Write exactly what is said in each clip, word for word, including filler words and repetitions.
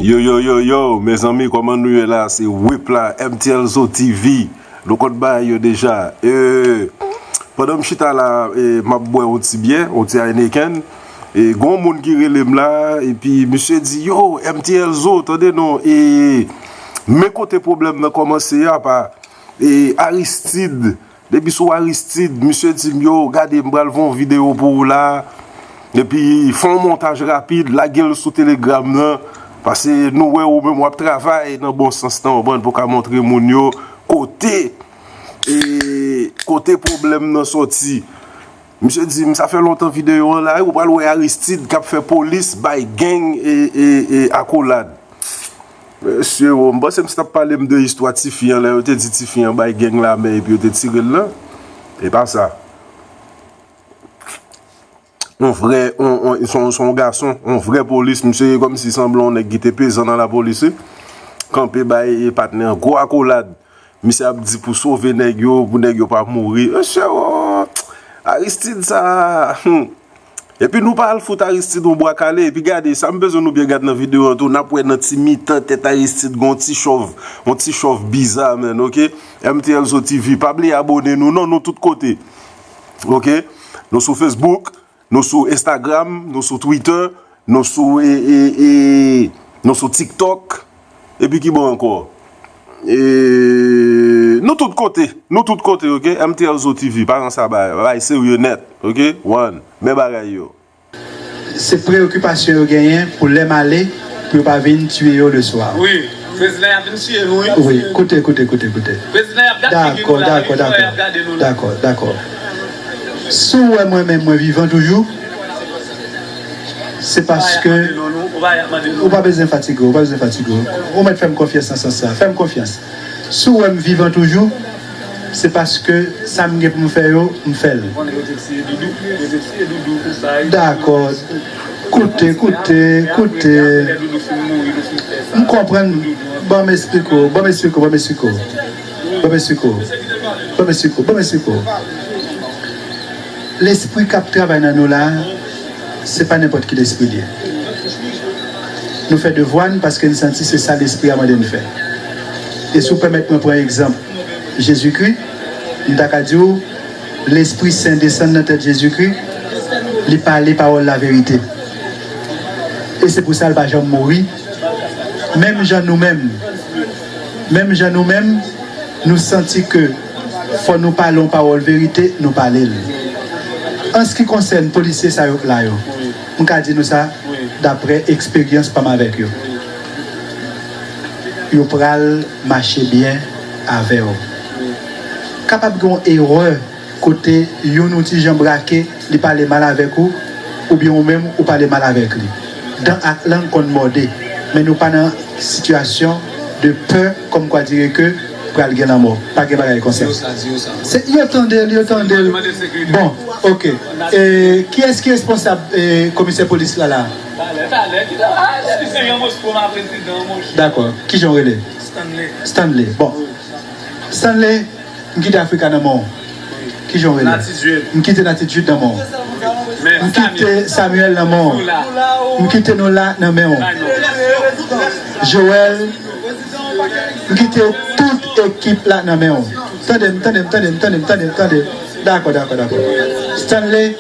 Yo, yo, yo, yo, mezanmi, kòman nou ye la? Se Whip la, M T L Zo T V. Nou konn bagay yo deja. E, pandan m chita la, e, m ap bwè yon ti byè, yon ti Heineken. E, gon moun ki rele m la, epi misye di, "Yo, M T L Zo, tande non, e, men kote pwoblèm nan kòmanse a, pa, e, Aristide." Depi sou Aristide, misye di m, "Yo, gade, m pral fè yon videyo pou ou la. Epi, fè yon montaj rapid, lage l sou Telegram nan. Paske nou wè ou menm w ap travay nan bon sans lan, w konprann, pou w ka montre moun yo kote, e, kote pwoblèm nan sòti." Misye di m, "Sa fè lontan videyo an la, ou pral wè Aristide k ap fè polis bay gang, e, e, e, akolad." Mesye, o, m panse m si t ap pale m de istwa tifi an, lè yo te di tifi an bay gang la men epi yo te tire l lan. E pa sa. On vrè, on, on, se on, se on gason, on vrè polis, misye ye kòmsi sanble on nèg ki te pezan nan lapolis, wi. Kanpe bay patnè an gwo akolad. Misye ap di pou sove nèg yo, pou nèg yo pa mouri. Mesye, o, Aristide sa, hmm. Epi nou pa al fout Aristide yon bwa kale. Epi gade, sa m bezwen nou byen gad nan videyo an tou, n ap wè nan ti mitan tèt Aristide gon ti chòv, yon ti chòv biza, menn, oke? M T L Zo T V, pa bliye abone nou, non, nou tout kote. Oke? Nou sou Facebook, nou sou Instagram, nou sou Twitter, nou sou, e, e, e, nou sou TikTok. Epi ki bò ankò? E, nou tout kote, nou tout kote, oke? M T L Zo T V, pa nan sa bay, bay serye nèt, oke? One, men bagay yo. Se preyokipasyon yo genyen pou lè m ale, pou yo pa vin tiye yo le swa. Wi, prezidan y ap vin tiye nou, wi. Wi, koute, koute, koute, koute. Prezidan y ap gad figi nou la, wi, frè, y ap gade nou la. Dakò, dakò, dakò. Si w wè mwen menm mwen vivan toujou, se paske ou pa bezwen fatige w, ou pa bezwen fatige w. Ou mèt fè m konfyans nan sans sa. Fè m konfyans. Si w wè m vivan toujou, se paske sa m gen pou m fè yo, m fè l. Dakò. Koute, koute, koute. M konprann. Ban m esplike w, ban m esplike w, ban m esplike w. Ban m esplike w. Ban m esplike w, ban m esplike w. Lespri k ap travay nan nou la, se pa nenpòt ki lespri l ye. Nou fè devwa n paske n santi se sa Lespri a mande n fè. E si w pèmèt mwen pran egzanp Jezikri, m ta ka di w, Lespri Sen desann nan tèt Jezikri, li pale pawòl laverite. E se pou sa l pa janm mouri. Menm jan nou menm, menm jan nou menm, nou santi ke fò nou pale yon pawòl verite, nou pale l. An se ki konsène polisye sa yo k la yo, m ka di nou sa, daprè eksperyans pa m avèk yo. Yo pral mache byen avè w. Kapab gen yon erè kote youn ou ti jan brake, li pale mal avèk ou, oubyen ou menm ou pale mal avèk li. Dan ak lang konn mòde, men nou pa nan sitiyasyon de pè, kòmkwa dire ke pral gen lanmò. Pa gen bagay konsa. Se, yo tande l, yo tande l. Bon, oke. E, kiyès ki responsab, e, komisè polis la la? Dakò. Kijan w rele? Stanley. Stanley. Bon. Stanley, m kite Africa nan men w. Kijan w rele? M kite Natitude nan men w. M kite Samuel nan men w. M kite nou la nan men w. Joel, m kite tout ekip la nan men w. Tande m, tande m, tande m, tande m, tande m, tande. Dakò, dakò, dakò. Stanley,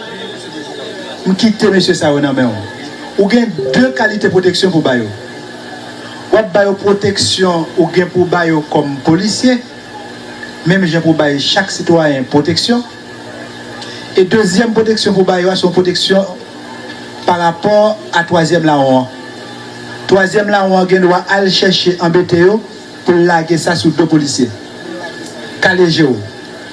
m kite mesye sa yo nan men w. Ou gen de kalite pwoteksyon pou ba yo. W ap ba yo pwoteksyon ou gen pou ba yo kòm polisye, menm jan pou bay chak sitwayen pwoteksyon. E dezyèm pwoteksyon pou ba yo a, se yon pwoteksyon pa rapò a twazyèm lawon an. Twazyèm lawon an gen dwa al chèche anbete yo pou l lage sa sou do polisye. Kale je w,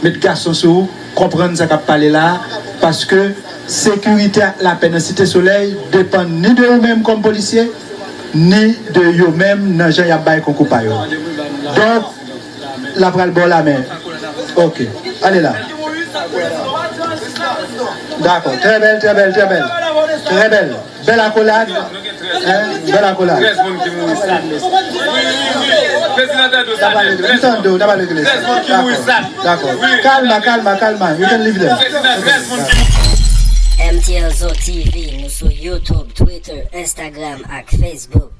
met gason sou ou, konprann sa k ap pale la a, paske sekirite ak lapè nan Site Solèy depann ni de ou menm kòm polisye, ni de yo menm nan jan y ap bay konkou pa yo. Donk, l ap pral ba w lamen. Oke. Ale la. Dakò. Trè bèl, trè bèl, trè bèl. Trè bèl. Bèl akolad. Hein? Bèl akolad. Trèz moun ki mouri sa. Prezidan Tèdo sa. N tande w, n ap regle sa. Trèz moun ki mouri sa. Dakò. Kalma, kalma, kalma. You can leave there. Prezidan, trèz moun ki mouri. M T L Zo T V, nou sou YouTube, Twitter, Instagram ak Facebook.